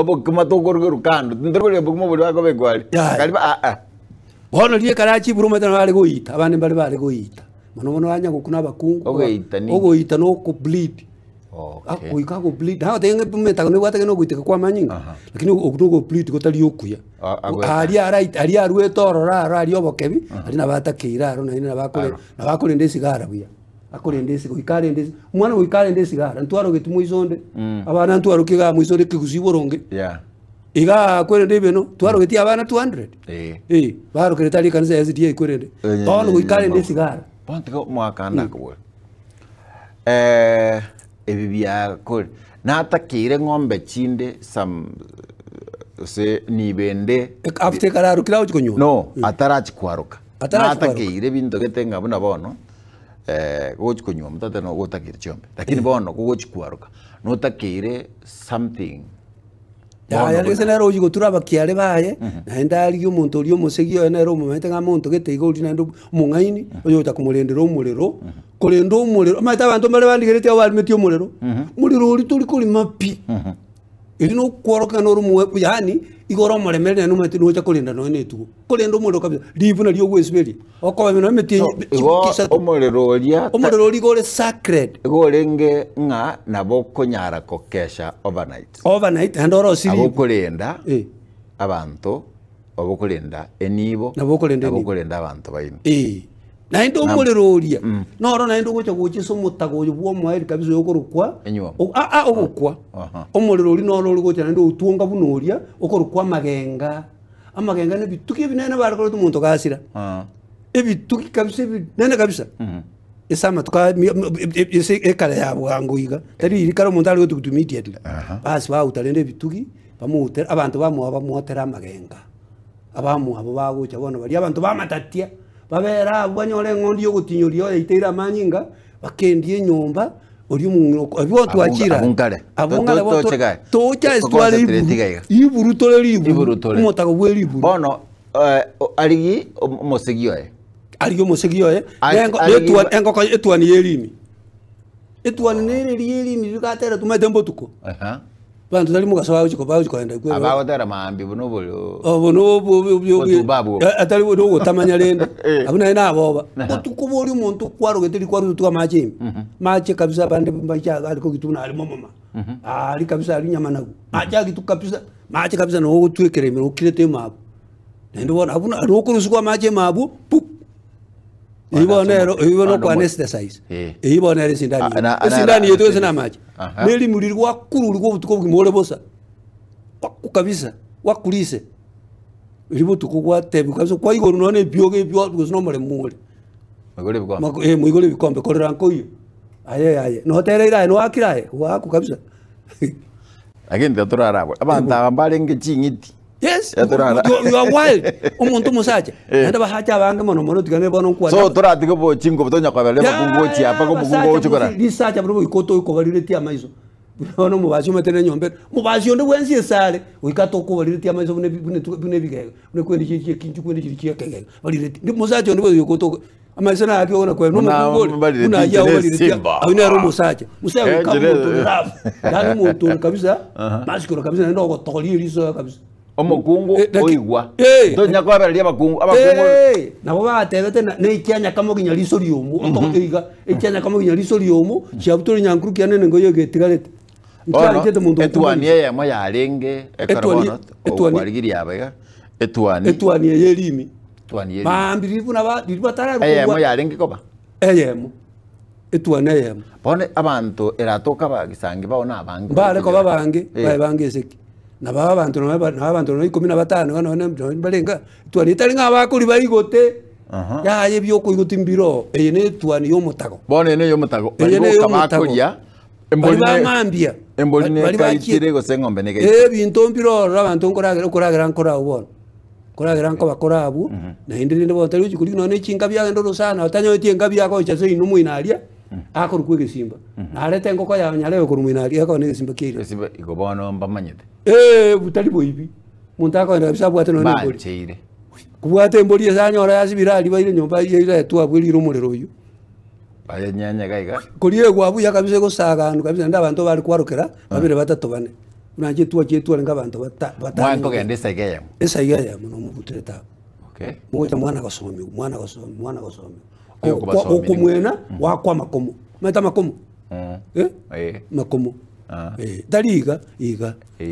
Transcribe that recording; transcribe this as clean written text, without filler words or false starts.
Obokima tokorugerwa kando, tintari koria obokima oboria bakobekwa aria. Yaya. Akariba aa. Bono riria ekero achia iburu omanyete nabo are goita, abande mbare bare goita. Mono mono banya gokuna abakungu, Ogoita ninki? ogoita na okobleed. Okay. Goika agobleed, nagotebia ng'a emetago nebwate ekero na ogoiteka kwa amanyinga, Aha. lakini okwo na okobleed gotari okuya. A- agoeta. Aria arait aria arwete ororo aro aria obokebi, aria nabo atakeire aro naende nabo akore Aro. nabo akorenda esigara buya. Akorenda esi goika arende esi omwana goika arende esigara ntwarogeti moiso onde, abana ntwarokia igaa moiso onde ekegusii boronge, Yeah. igaa kwerende ebino twarogeti abana 200 Eh. eh, barokerete aria ekanisa ya SDA kwerende, Eh, bono goika arende eh, esigara. Bono tiga omwakanda akobora eh, ebi biakore natakeire ng'ombe chinde some gose nibende After ekero arokire agochi konywa no atarachi kwaroka Atarachi kwaroka. natakeire ebinto gete ng'a buna bono gochi konywa omotate no gotakeire chiombe lakini bono gogochi kwaroka notakeire something bono Yaya gese buna- nere ochi gotura abakiare baye, naende arigie omonto oria omosegi oye nere omomanyete ng'a monto gete iga oria naende omong'aini, oyogocha komorendera omorero, korenda omorero, omanyete abanto mbare bandigeretie abwo barimetie omorero, omorero oria tori korima pi. Erio nokworoka ng'a nore omoe yaani igo ore omoremere naende omanyete nocha korenda nonya na etugo. Korenda omorero kabisa, ribu nario ogwesiberia, okoba nonya emeti So, eye igo chiguki isato. omorero oria ta- Omorero oria igo ore sacred. igo orenge ng'a nabo okonyara kokesha overnight. Overnight naende orosie Nabo ribu. okorenda Eh. abanto, nabo okorenda enibo, Nabo okorenda nabo enibo. okorenda abanto baino. Eh. Naende omorero oria, noro naende ogocha gocha ase omotago oyo bw'omoerio kabisa oyo okorokwa Enywomo. o- ah, ah, ogokwa. Aha. Omorero oria noro ore gocha naende otwonga buna oria, okorokwa amagenga. Amagenga na ebitugi ebinene bare koreta omonto gasira. Ah. Ebitugi kabisa ebinene kabisa. Ase amatuko aya mi- mi- e- e- ase ekare ya bwango iga, tari riria kare omonto are gotugutwa immediately. Aha. Basi bauta rende ebitugi, bamoutere abanto bamoa bamwotere amagenga. Abamwabo bagocha bono baria abanto b'amatatia, babere abwo banyore eng'ondi y'ogotinyoria oyoiteire amanyinga, bakendie enyomba, oria omong'ina oko abwo Abwo- twachire abwo nkare. Abwo To- nkare to- bo to- toche gae. tocha ase To- tware toconcentrate iburu iga iga. iburu tore Iburu riburu tore. omotago bwe riburu Bono eh, o- arigi om- omosegi oye. arigie omosegi oye Ari- na engo- arigie na etwa- ba- engoko etuani y'erimi etuani nere eria y'erimi rigatera tumanyete mbotuko. Aha. Abanto tari mogaso bagochi bagochi kogenda kwe Abagotera maambia buna oborio. obo Obotuba abwo. atari ogotamanya rende Eh. abwo naende naboba botuko boria omonto kwarogete riria kwarusete amache ime amache kabisa abande mbache are kogitwa buna are momoma aria kabisa aria nyamanagu mache agitwa kabisa mache kabisa nabo ogotwekera ime okirete ime abwo naende bono abwo aria okorusigwa amache ime abwo pu. Eyio bono ero eyio bono Bando okwana mo- exercise. Eh. Eyio bono ere esindani Ah, yetu. na- na- Esindani na- yetu ase namache. Aha. Ne rimu riria gwakururigwa obotuko obogima ore bosa. Waku kabisa, wakurise. Riria botuko gwatebiwa kabisa kwaigorwa nonya na ebiogo ebio gose na omoremo ore. Moigore ebikombe. Mako- eh, moigore ebikombe korera nkoiyo. Aye aye, notereire aye noakire aye, gwaku kabisa. Lakini tiga torare abwo. Abanto aba mbarenge ching'iti. Yes, Ya torara. you, you are wild. Omonto omosacha. Eh. Naende abasacha abange mono mono tiga bono nkwane. So toratige bochingo tonya kobera omokungu gochia apa omokungu ogochia kora. Risacha buna goika otokobarireti amaiso. Buna bono omobasi omanyete na enyomba ere. Omobasi onde bwensi ase are, goika atokobarireti amaiso buna ebi buna etu buna ebigega. Buna kwende chiri chia ekinchu kwende chiri chia ekegega. Barireti. Ndi omosacha onde bwensi goika otoko amaiso naki okona kweba Buna nomokungu ore. barireti Buna ayio inche ne abarireti esimba. ayio nere omosacha. Omosacha Eh, goika inche ne- omonto ore rough. Yaani omonto ore kabisa, masikoro kabisa naende ogotogoria eriso iga kabisa. Omokungu Eh, laki- oigwa. Eh. Tonya kobereria abakungu abakungu. Eh, nabo batebete na ekianya kamoginya riso riomo oto- iga ekianya kamoginya riso riomo chiabutore nyankuru kiane nengo yegetigarete Bono Nchianchete monto etuani okomoria. eyemo yarenge ekero Etuani- bono etuani- okwarigiria aba iga etuani etuani eye erimi etuani erimi. maambi riria buna ba riria batararuka Eyemo yarenge koba. Eyemo, etuani eyemo. Bono abanto eratoka abagisangi bao nabange. Mbare koba abange, Eh. baye bange esegi. Nabo abanto nonye ba- nabo abanto nonye ikomi na batano iga nonye nonye mbarenge aa, etuani etari ng'a abakori baigote, Aha. yaya ebiokoigoti mbiroo, eye na etuani ya omotago. Bono eye neye omotago. Eye Bari neye boka omotago. bakoria embori Bari ne- bamambia. embori Bari nekaitire bachie- gose eng'ombe nekaitire. Ebinto mbire ororo abanto nkoragera okoragera nkore abwo bono. Koragera nkoba kore abwo, naende rende bono tari gochia korigia nonya ne chingabi agende orosana otanyoreti engabi agocha ase inwe moino aria, akorokwa egesimba. Narete engoko yaye nyarebe korwa moino aria ekoba na egesimba kiaire. Egesimba igo bono mbamanyete. Eeh tari boibi, omonto akogenda kabisa abwate nonya na embori. Mbancheire. Kobwata embori ase anyore yasibire aria baire nyomba eretwe abwo erire omorero oywo. Bayenyenye iga iga. Koriegwa buya kabisa egosaganwa kabisa naende abanto bare kwarokera babere batato bane. Buna inche etwachi twarenge abanto bata Mwaye nkogenda esaiga eyemo. Esaiga eyemo na omobutere taba. Okay. Mogocha mwana gosomiwa, mwana gosomiwa, mwana gosomiwa. Oyo okobasomia nigo. Okomwena gwakwa amakomo. Omanyete amakomo? Mm. Eh? Eh. Makomo. Ah. Eh, tari iga, iga. Eh.